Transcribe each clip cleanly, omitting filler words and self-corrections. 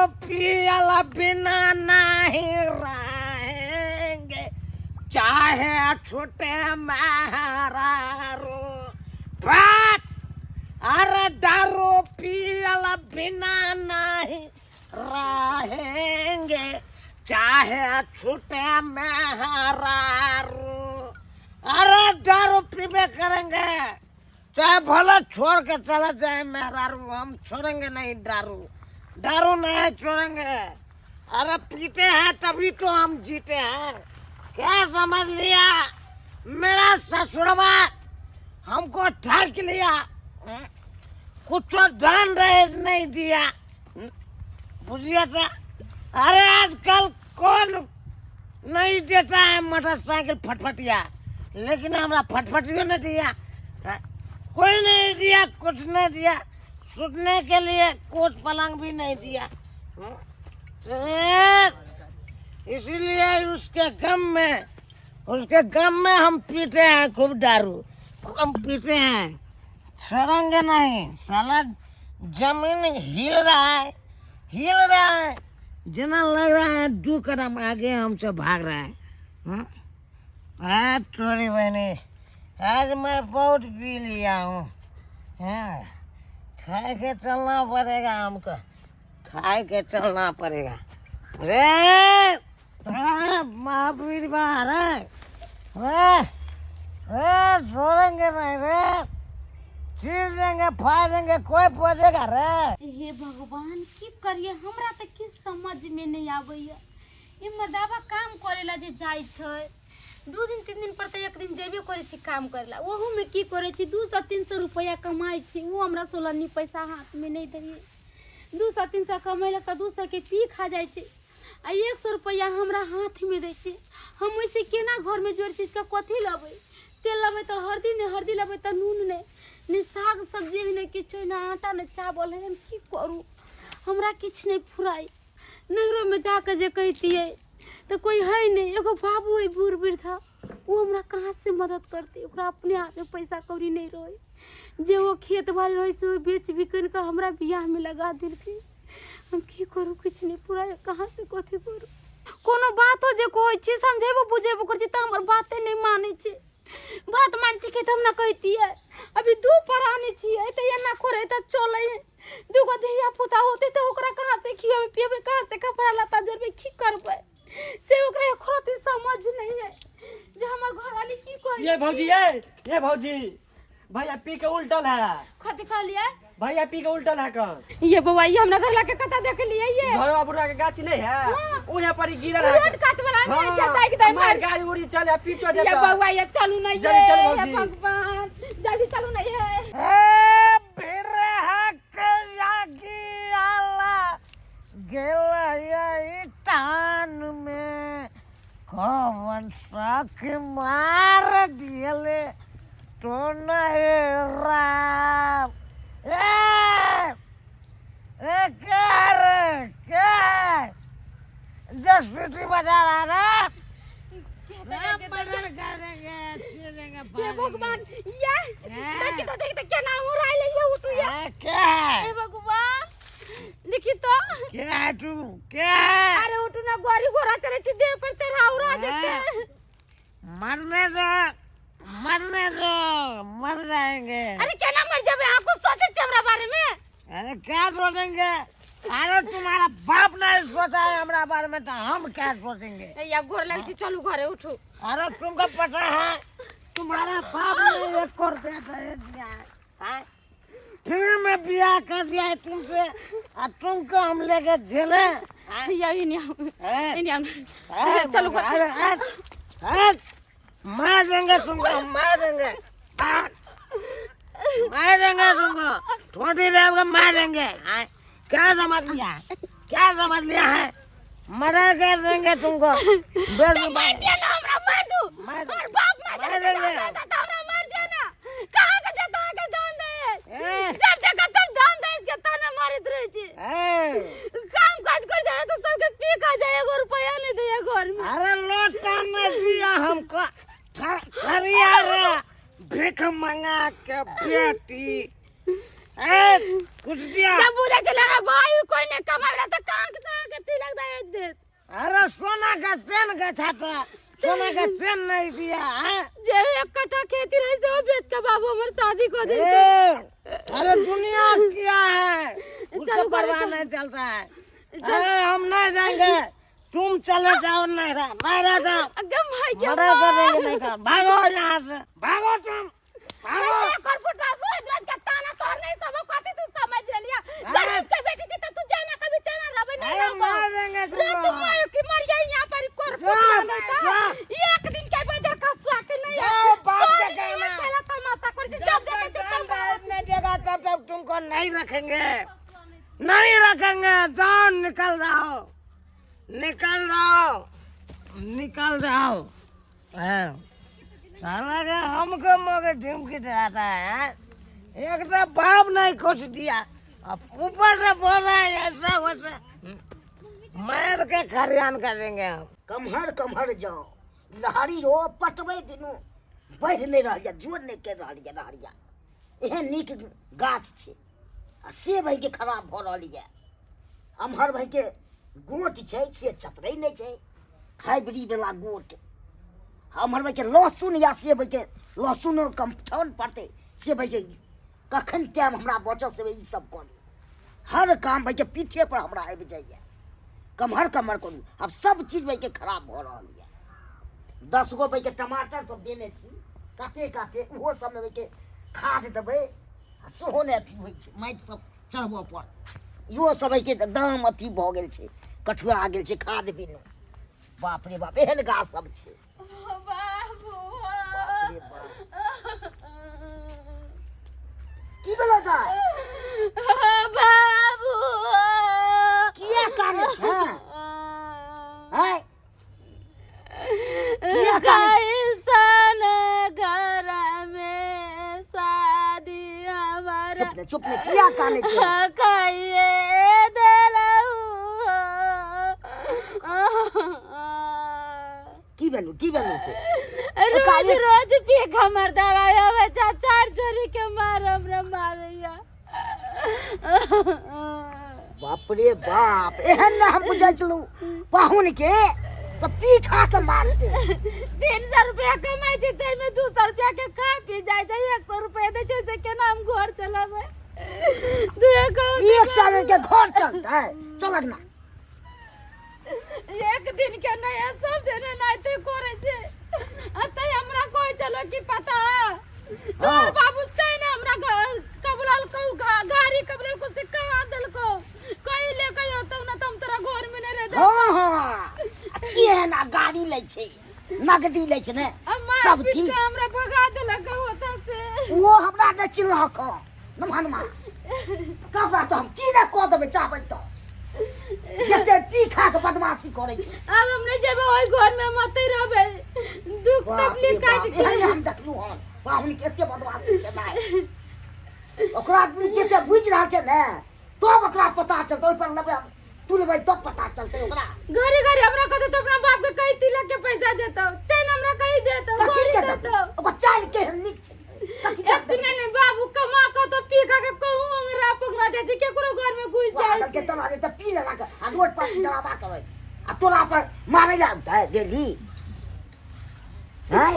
दारू पियल बिना नहीं रहेंगे, चाहे छूटे मेहरारू। बात अरे दारू पियल बिना नहीं रहेंगे, चाहे छूटे मेहरारू। अरे दारू पीबे करेंगे, चाहे भला छोड़ के चला जाए मेहरारू, हम छोड़ेंगे नहीं दारू, दारू नहीं छोड़ेंगे। अरे पीते हैं तभी तो हम जीते हैं। क्या समझ लिया? मेरा ससुरवा हमको ठग लिया, कुछ दान दहेज नहीं दिया, बुझिए तो। अरे आजकल कौन नहीं देता है मोटरसाइकिल फटफटिया, लेकिन हमरा फटफटियो नहीं दिया, कोई नहीं दिया, कुछ नहीं दिया, सुतने के लिए कोच पलंग भी नहीं दिया। इसीलिए उसके गम में, उसके गम में हम पीते हैं खूब दारू, हम पीते हैं, छोड़ेंगे नहीं। साला जमीन हिल रहा है, हिल रहा है, जना लग रहा है 2 कदम आगे हमसे भाग रहा है। हाँ तोरी बहनी, आज मैं बहुत पी लिया हूँ। हाँ, खाए के चलना पड़ेगा हमको, खाए के चलना पड़ेगा। रे महावीर बाहर है, रे रे छोड़ेंगे नहीं रे, चीर देंगे फाड़ देंगे, कोई पहुँचेगा रे। हे भगवान की करिए, हमरा तऽ किछु समझ में नहीं आबैया। ई मर्दाबा काम करेला जे जाइ छै, 2 दिन 3 दिन पर तऽ एक दिन जेबे करै छी काम करेला, ओहूमे की करै छी 200-300 रुपैआ कमाइ छी, ओ हमरा सोलहनी पैसा हाथमे नहि दैए। 200-300 कमेलक तऽ 200 के पी खा जाइ छै, आ 100 रुपैआ हमरा हाथमे दै छै। हम ओहिसँ केना घरमे जोड़ चीजके कथी लेबै? तेल लेबै तऽ हरदी नहि, हरदी लेबै तऽ नून नहि, नहि साग सब्जी हइ, नहि किछु हइ, नहि आटा नहि चावल हइ। हम की करू? हमरा किछु नहि फुराइ। नैहरोमे जाकऽ जे कहितियै तऽ कोइ हइ नहि, एगो बाबू हइ बूढ़ वृद्धा, ओ हमरा कहाँसँ मदद करतै? ओकरा अपने हाथमे पैसा कौड़ी नहि रहै, जे ओ खेत बाड़ी रहै से ओ बेच बिकनि कऽ हमरा बियाहमे लगा देलकै। हम की करू? किछु नहि फुराइ, कहाँसँ कथी करू? कोनो बातो जे कहै छी, समझेबो बुझेबो करै छी तऽ हमर बाते नहि मानै छै। बात मानती के तऽ हम ने कहितियै। अभी 2 प्राणी छियै तऽ एना करै तऽ चलै है, 2 गो धिया पुता होतै तऽ ओकरा कहाँ से खिएबै पिएबै, कहाँ से कपड़ा लत्ता जोड़बै, की करबै से ओकरा एको रत्ती समझ नहीं है जे हमर घरवाली की कहै। ये भौजी, ये भौजी, भैया पी के उल्टल है। कथी कहलियै? भैया पी के उल्टल है कन। ये बौआ, ये हमरा घर लाके कता देख लिए? ये घरवा बुढ़वा के गाछी नहीं है, उहे पर ही गिरल है। रोड कात वाला नहीं है, दाई दाई मार मार गाड़ी उड़ी चले पीछो ये देता। बौआ, ये चलू नहीं, जल्दी ये चलू ये भौजी। भगवान, जल्दी चलू नहीं है। ए बिरहक यागियाला गेल तान में, कौन सख मार दियले तो नहीं राम। ए ए क्या रे, क्या है जो सीटी बजा रहा है रे? हे भगवान, ये देखी तो, देखी तो केना उड़ाइ ले, ये उठू ये। ए, क्या है? हे भगवान, देखी तो। क्या है तू, क्या है? अरे उठू ना, गोरी घोड़ा चले छी देह पर चढ़ा उड़ा देते। मरने दो, मरने दो, मर जाएंगे। अरे केना मर जाबे? अहाँ कुछ सोचे छी हमरा बारे में? अरे क्या सोचेंगे? अरे तुम्हारा बाप नहीं सोचा है हमारा बारे में तो हम क्या सोचेंगे? ए, या गोर लग छी, चलू घरे उठू। अरे तुमको पता है तुम्हारा बाप ने 1 करोड़ रुपया दहेज दिया है, हाँ? फिर मैं ब्याह कर दिया है तुमसे और तुमको हम लेके झेले, हाँ? या इन्हें आओ, ए, इन्हें आओ। ए, चलू घरे। अरे, अरे, अरे, मार देंगे तुमको, मार देंगे, हाँ? मार देंगे तुमको, थोड़ी देर में मार देंगे, हाँ? क्या समझ लिया, क्या समझ लिया है? मर्डर कर देंगे तुमको। तो मार दिया ना, हमरा मार दू। मार दो। और बाप मार मार दिया, देंगे। दादा तो हमरा मार दिया ना। कहाँ से देता है के दान दे? ए। जब देखा तब दान दे के ताना मारित रहे छी। ए। काम काज कर जाए तो सबके पी खा जाए, 1 रुपया नहीं दे घर में। अरे लोटा में दिया हमको, थरिया रे भीख मंगा के बेटी। ए, कुछ दिया। जब बुझे चले रे भाई कोई नहीं कमावे तो कहाँ के सोना का चैन का छाता, सोना का चैन नहीं दिया हैं? जे एक कट्ठा खेती रहे से बेच के बाबू हमर शादी कर दे। ए, अरे दुनिया क्या है, उसका चलो घरे परवाह चलो। नहीं चलता है। अरे हम नहीं जाएंगे, तुम चले जाओ नहरा, नहरा जाओ। अगे भाई के मर्डर कर देंगे नहीं तो। भागो यहाँ से, भागो तुम, भागो। कर फुटवा रोज रोज के ताना तोहर नहीं सब कथी तू समझ लेलिया। अरे। गरीब के बेटी थी तो तू जाना कभी तेना रहबे नहीं अरे रहबो। मार देंगे रे तुमको। तू मर की मर गई यहाँ पर कर जा, फुटवा नहीं था। जा। एक दिन के बजर खसवा के नहीं जाओ, बाप सौ के दिन कहना। खेला तमाशा कर जब जब देखे तक तब जान इतने जगह तब तक तुमको नहीं रखेंगे, नहीं रखेंगे। जाओ, निकल जाओ, निकल जाओ, निकल जाओ। हाँ, साला के हमको मगर धमकी दिलाता है, हाँ? एक तो बाप नहीं कुछ दिया, अब ऊपर से बोल रहा है ऐसा वैसा। मार के खरियान करेंगे हम। कम्हर कम्हर जाओ, लहरी हो पटबै बिनु बढ़ि नहि रहल यऽ, जोर नहि करि रहल यऽ लहरिया। एहन नीक गाछ छै आ से भइके खराब भऽ रहल यऽ। एम्हर भइके गोट छै से चतरै नहि छै, हाइब्रिड वला गोट। एम्हर भइके लहसुन यऽ से भइके लहसुनो कमठौन पड़तै, से भइके कखन टाइम हमरा बचत से ई सब करू। हर काम भइके पीठे पर हमरा आबि जाइए। कम्हर कम्हर करू, आब सब चीज भइके खराब भऽ रहल यऽ। 10 गो भइके टमाटर सब देने छी काते काते, ओहो सबमे भइके खाद देबै आ सेहो नहि अथी होइ छै, माटि सब चढ़बऽ पर इहो सब भइके एकदम अथी भऽ गेल छै, कठुआ गेल छै खाद बिनु। बाप रे बाप, एहन गाछ सब छै। बाबू, बाप रे बाप, की भेलै दाइ? बाबू, किया कानै छै? आँय, किया कानै छै? कैसन घर में शादी हमारा चुप ने, चुप ने, किया कानै छै? कहिए देलहु। की भेलौ, की भेलौ से? रोज एकाएक- रोज पी के हमर दवाई आबै छै, चार चोरी के मार हमरा मारैया। बाप रे बाप, एहन ने हम बुझै छलहुँ पाहुन के सब पी खा के मारते। 300 रुपया कमाइ छै, ताहिमे 200 रुपया के खा पी जाइ छै, 100 रुपया दै छै से केना हम घर चलेबै? दुए कहू तऽ एक साल के घर चलतै? चलक ना। एक दिन के नहीं है, सब दिन एनाहिते करै छै। आ तै हमरा कहै छलो कि पता तोहर बाबू छै ने हमरा कबुलाल कहू गाड़ी कबुलाल को से कहा देलको, कहीं ले कहियो तब ना त हम तोरा घर में नहीं रह दे। हाँ हाँ, चेहन आ गाड़ी लै छै, नगदी लै छै ने अब मार सब पीट चीज। के हमरा भगा देलक होता से। वो हमरा नहि चिन्हलक हँ नमहनमा, ककरा तऽ हम की नहि कऽ देबै चाहबै तऽ, जते पी खा के बदमाशी करै छै। अब हम नहीं जेबै ओहि घर में, हम ओतै रहबै, दुख बाप रे तकलीफ बाप, काटि के। एहन हम देखलहुँ हन पाहुन के एते बदमाशी केनाइ। ओकरा जते बुझि रहल छै ने तब ओकरा पता चलतै, ओहि पर लेबै हम तुलबै तब पता चलतै ओकरा। घरे घरे हमरा कहतै तो अपना बाप के कही तिलक के पैसा देतौ, चैन हमरा कही देतौ, कथी गाड़ी के देतौ। देतौ? ओकर चालि केहन नीक छै से, कथी के एक देतौ? नहीं नहीं बाबू कमा के तो पी खा के कहूं हमरा पकड़ा जाय छै, केकरो घर में घुस जाय पागल के छै। तना जे पी लेला के आ रोड पर डरावा करै आ तोरा पर मारै लए आबतै डेली। हैं,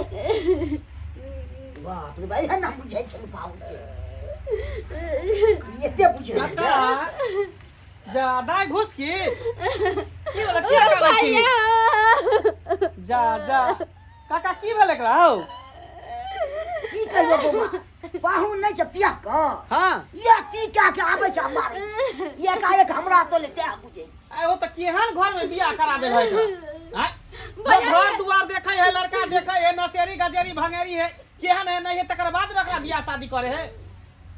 बाप रे बाप, एहन हम बुझै छलहुँ पाहुन के, ई एते बुझि रहल काका, ज्यादा घुस की की भेलै? किया कानै छी? भैया। जा जा काका, की भेल एकरा हौ? की कहियो बौआ, पाहुन नहि छै पिया कऽ। हाँ। इएह पी कए के आबै छै आ मारै छै एकाएक हमरा तो ले, तें बुझै छी। आइ ओ तऽ केहन घर में बियाह करा देल है एकरा? आँय? भैया, घर दुआर देखै है, लड़का देखै है, नशेरी गजेरी भंगेरी है, केहन है नहीं है, तकर बाद एकरा बियाह शादी करे है।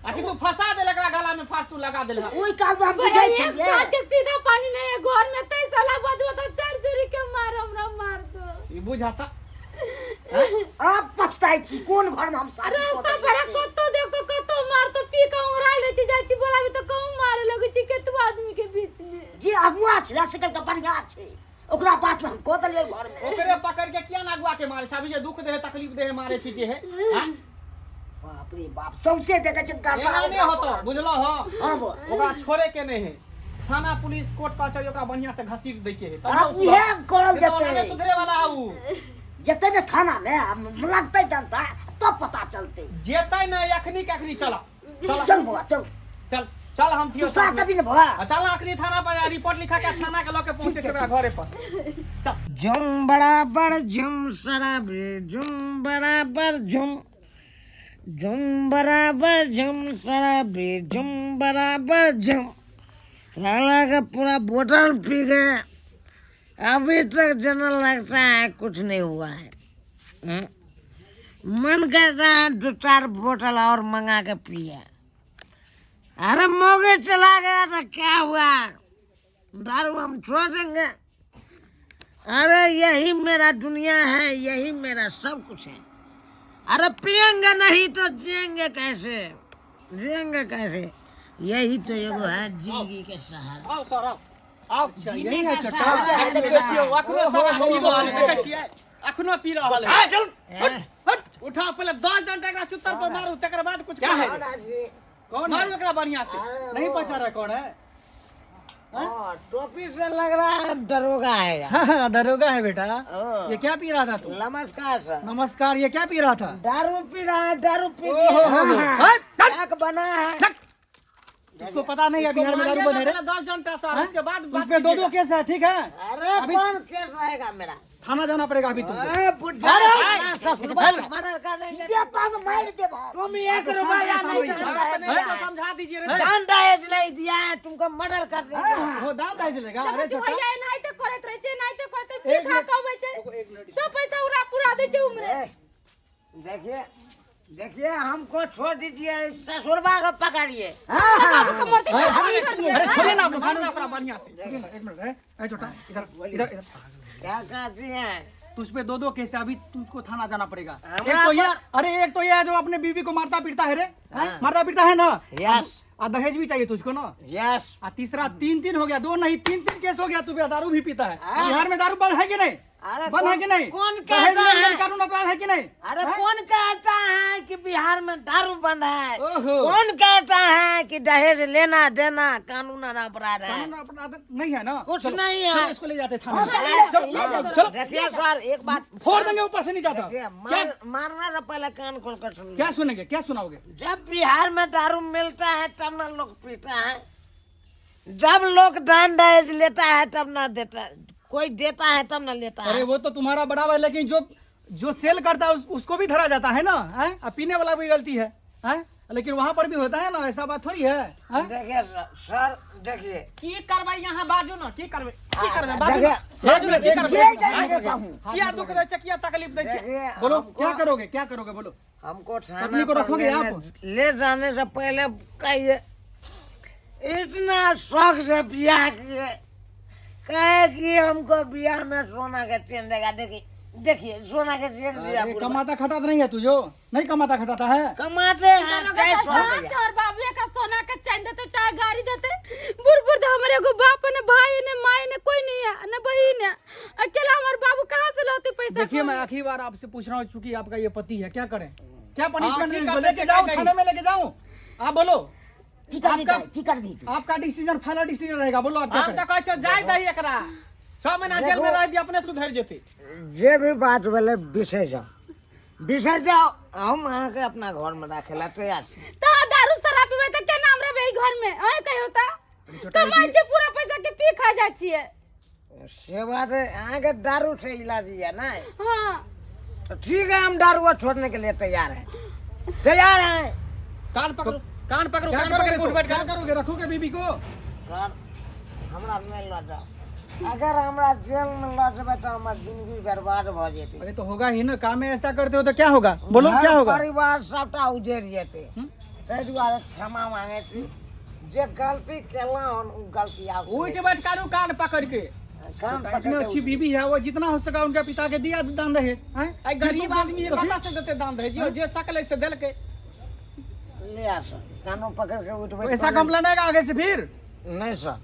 आ कि तू फंसा देल एकरा गला में फांस तू लगा देल है। ओहि काल में हम भैया, बुझै एक छलियै। साल के सीधा पानी नहीं है घर में, तै साला बदबू तो चार चोरी के मार हमरा मार दो। ई बुझाता आब पछताइ छी कोन घर में हम शादी कऽ रास्ता देलियै पर से। कतो देखतो कतो मार तो पी के उंगराल रहै छी, जाइ छी बोलाबी तो कहूं मारे लगै छी केतबो आदमी के बीच में। जे अगुआ छलै से कहलकै बढ़िया छै, ओकरा बात में हम कऽ देलियै घर में। ओकरे पकड़ के किया ना अगुआ के मारे छै? अभी जे दुख दे है, तकलीफ दे है, मारे पीटे है, हाँ? बाप रे बाप, सौंसे देखै छै गर्दा एना नहीं ओकरा होतो, पकड़ा। बुझलो हो? हाँ बो। ओकरा छोड़े के नहीं है। थाना पुलिस कोर्ट कचहरी ओकरा बढ़िया से घसीट दै के है। तब आब ना उ उहे करल सुधर- जेतै। नहीं सुधरे वाला है उ। जेतै ने थाना मे आ लगतै डंटा तब पता चलतै। जेतै ने अखनी के अखनी चला। चला। चल बौआ चल। चल चल हम तू थियो साथ देबी ने बौआ? आ चल अखनी थाना पर आ रिपोर्ट लिखा के थाना के लऽ के पहुंचे छै ओकरा घरे पर। चल। झुम बराबर झुम शराबी झुम बराबर झुम, झुम बराबर झुम शराबी झुम बराबर झुम। लाला का पूरा बोतल पी गए, अभी तक जनरल लगता है कुछ नहीं हुआ है। मन करता है दो चार बोतल और मंगा के पिए। अरे मोगे चला गया तो क्या हुआ, दारू हम छोड़ देंगे। अरे यही मेरा दुनिया है, यही मेरा सब कुछ है। अरे पियेंगे नहीं तो जिएंगे कैसे, जिएंगे कैसे? यही तो एगो है जिंदगी के सहारा। आओ सर आओ आओ। यही है छोटा। देखियौ अखनो सर पी रहल है, देखै छियै अखनो पी रहल है। चल हट हट उठाओ पहले 10 डंडा एकरा चुत्तर पर मारू तकर बाद कुछ क्या है। कौन मारू एकरा बढ़िया से। नहीं पहचान रहा कौन है? हाँ, टोपी से लग रहा है दरोगा है यार। हाँ, हाँ, दरोगा है बेटा। हाँ। ये क्या पी रहा था तू? नमस्कार सर। नमस्कार। ये क्या पी रहा था? दारू पी रहा है, दारू पी ओहो, हाँ, हट, हट। एक बना है। इसको पता नहीं है बिहार में दारू बंद है रे। 10 डंडा सर उसके बाद उस पे दो दो केस है, ठीक है? अरे कौन केस रहेगा मेरा? थाना जाना पड़ेगा अभी तुमको। अरे बुढ़ा, ससुर मर्डर कर देंगे। सीधे पास मार देब। तुम एक रुपया नहीं देना। समझा दीजिए रे। दान दहेज नहीं दिया है तुमको, मर्डर कर देंगे। वो दान दहेज लेगा। अरे देखै छी छोटा भैया एनाहिते करैत रहै छै, एनाहिते करैत रहै छै, खा कऽ अबै छै, सब पैसा उड़ा पुरा दै छै उमरे। देखिए देखिए हमको छोड़ दीजिए, ससुरबा को पकड़िए। बाबू के मरते अरे छोड़िए ना, आप लोग मारू ना ओकरा बढ़िया से। एक मिनट ए छोटा इधर इधर इधर। क्या कहती है? तुझ पे दो दो केस है, अभी तुमको थाना जाना पड़ेगा। हमरा एक तो ये, पर- अरे एक तो ये है जो अपने बीवी को मारता पीटता है रे, मारता पीटता है ना? यस। आ दहेज भी चाहिए तुझको ना? यस। आ तीसरा तीन तीन हो गया, दो नहीं तीन तीन केस हो गया। तू दारू भी पीता है। बिहार में दारू बंद है कि नहीं? अरे बंद है कि नहीं? कौन दहेज कहता लेन है? Then कानून अपराध है कि नहीं? अरे कौन कहता है कि बिहार में दारू बंद है? ओहो। कौन कहता है कि दहेज लेना देना कानून अपराध है? कानून अपराध नहीं है ना? कुछ चलो, नहीं है। चलो इसको ले जाते हैं थाने में। चलो, चलो ले जाओ। चलो देखिए सर एक बात, फोड़ देंगे ऊपर से नहीं जाता। देखिए क्या मारना से पहले कान खोल कर सुन। क्या सुनेंगे, क्या सुनाओगे? जब बिहार में दारू मिलता है तब ना लोग पीता है, जब लोग दान दहेज लेता है तब ना देता, कोई देता है तब ना लेता अरे है। वो तो तुम्हारा बड़ा है, लेकिन जो जो सेल करता है उसको भी धरा जाता है ना? है? अब पीने वाला भी गलती है, है? लेकिन वहाँ पर भी होता है ना, ऐसा बात थोड़ी है, है? देखिए सर देखिए की करबै यहाँ बाजू ना, की करबै, की करबै बाजू ना, बाजू ना, की करबै? जेल जाइए पाहू। किया दुख दै छै, किया तकलीफ दै छै? देखिए बोलो क्या करोगे, क्या करोगे बोलो? हमको थाना पत्नी को पर रखोगे आप? ले जाने से पहले कहिए, इतना शौक से ब्याह किए, कहे कि हमको ब्याह में सोना के चेन देगा। देखिए देखिए सोना के चेन दिया। अरे, कमाता खटाता नहीं है तुझो? नहीं कमाता खटाता है? कमाते हैं चाहे सौ रुपया। और बाबू का सोना के चैन देते चाहे गाड़ी देते। बुढ़ बुढ़ हमरे एगो बाप ने भाई ने माई ने कोई नहीं है न बहिन है, अकेला हमार बाबू कहाँ से लाते पैसा? देखिए मैं आखिरी बार आपसे पूछ रहा हूँ, चूंकि आपका ये पति है, क्या करें, क्या पनिशमेंट हाँ, दें? की लेके करते जाऊँ से थाने में, लेके जाऊँ? आप बोलो, की करबी आपका- तू? की करबी तू? आपका डिसीजन फाइनल डिसीजन रहेगा, बोलो आप क्या हम तऽ करें? कहै छियै जाय दही एकरा, 6 महीना जेल में रह दी अपने सुधरि जेतै। जे भी बात भेलै बिसरि जाओ, बिसरि जाओ, हम अहाँके अपना घर में राखे ला तैयार छी। तो दारू शराब पीबै तऽ केना हम रहबै घर में? अहीं कहियौ तऽ कमाइ छै पूरा पैसा के पी खा जाइ छियै। से बात है, अहाँके दारू से इलाज यऽ ने? हाँ। तो ठीक है, हम दारू छोड़ने के लिए तैयार हैं, तैयार हैं। कान पकड़ू, कान पकड़ू, क्या कान करोगे पकड़ के तो? उठ बैठ। क्या करोगे, रखोगे बीबी को? सर हमरा नहि लऽ जाओ, अगर हमरा जेल में लऽ जेबै तऽ हमर जिंदगी बर्बाद भऽ जेतै। अरे तो होगा ही ना, काम में ऐसा करते हो तो क्या होगा बोलो, क्या होगा? परिवार सबटा उजड़ि जेतै, ताहि दुआरे क्षमा मांगै छी, जे गलती केलहुँ हन ओ गलती आब उठि बैठ करू कान पकड़ के। कान इतनी पकड़ अच्छी के बीबी है, वो जितना हो सका उनका पिता के दिया दान दहेज हैं? आई गरीब आदमी है, कतऽ से देतै दान दहेज? जे सकलै से देलकै। ले आ सर, कानो पकड़ के उठबै। तो ऐसा कंप्लेन आएगा आगे से फिर? नहीं सर,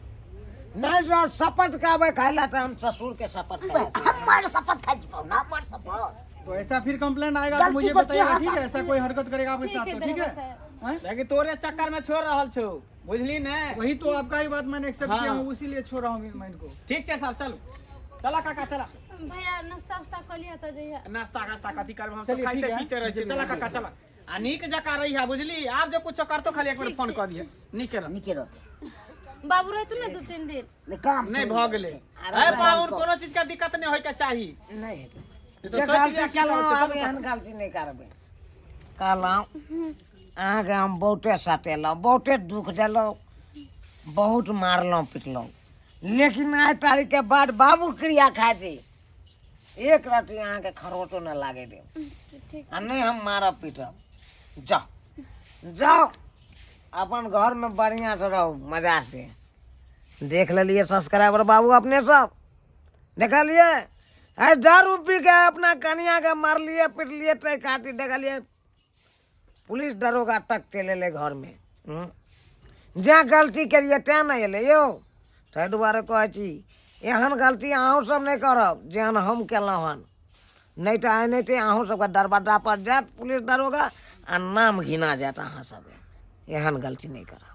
नहीं सर, शपथ खाबै खाइ ला तऽ हम ससुर के शपथ खाइ। हमर शपथ खाइ छी पाहुना, हमर शपथ। तो ऐसा फिर कंप्लेन आएगा तो गलती मुझे को बताइएगा, चाहता। ठीक है? ऐसा कोई हरकत करेगा आपके ठीक साथ है, तो ठीक है? दरोगा हैं? लेकिन तोरे चक्कर में छोड़ रहल छौ। बुझली ने। वही तो आपका ही बात मैंने एक्सेप्ट हाँ। किया हूँ, उसी लिए छोड़ रहा हूँ मैं इनको। ठीक छै सर, चलू, चला काका चला। भैया नाश्ता उस्ता कऽ लिहऽ तऽ जइहा। नाश्ता नाश्ता कथी करब, हम सब चलिए, खाइते ठीक है। पीते रहै छी। चला काका चला, आ नीक जकाँ रही है बुझली, आब जे कुछो करतो खाली एक बेर ठीक फोन छै। कऽ दिहे, नीके रह। नीके रहतै। बाबू रहतु ने 2-3 दिन। नहि काम नहि चलि भऽ गेलै। जेतै। अरे पाहुन, कोनो चीज के दिक्कत नहि होइके चाही। नहि हेतै। ई तऽ जे सोचि लिअ गलती किया केलहुँ रहल छै, आब चलू। एहन गलती नहि करबै। कहलहुँ अहाँके हम बहुते सतेलहुँ, बहुते दुख देलहुँ, बहुत मारलहुँ पिटलहुँ, लेकिन आइ तारीखके बाद बाबू क्रिया खाइ छी, एक रति अहाँके खरोचो नहि लागे देब। ठीक। आ नहि हम मारब पीटब। जाउ जाउ, अपन घरमे बढ़िआँसँ रहू मजासँ। देख लेलियै सब्सक्राइबर बाबू, अपने सब देखलियै, आइ दारू पी के अपना कनियाके मारलियै पिटलियै, ताहि खातिर देखलियै पुलिस दरोगा तक चलि एलै घरमे। जँ गलती केलियै तेँ ने एलै यौ। ताहि दुआरे कहै छी, एहन गलती अहूँ सब नहि करब जेहन हम केलहुँ हन, नहि तऽ एनाहिते अहूँ सबके दरबड्डा पर जायत पुलिस दरोगा आ नाम घिना जायत अहाँ सबके। एहन गलती नहि करब।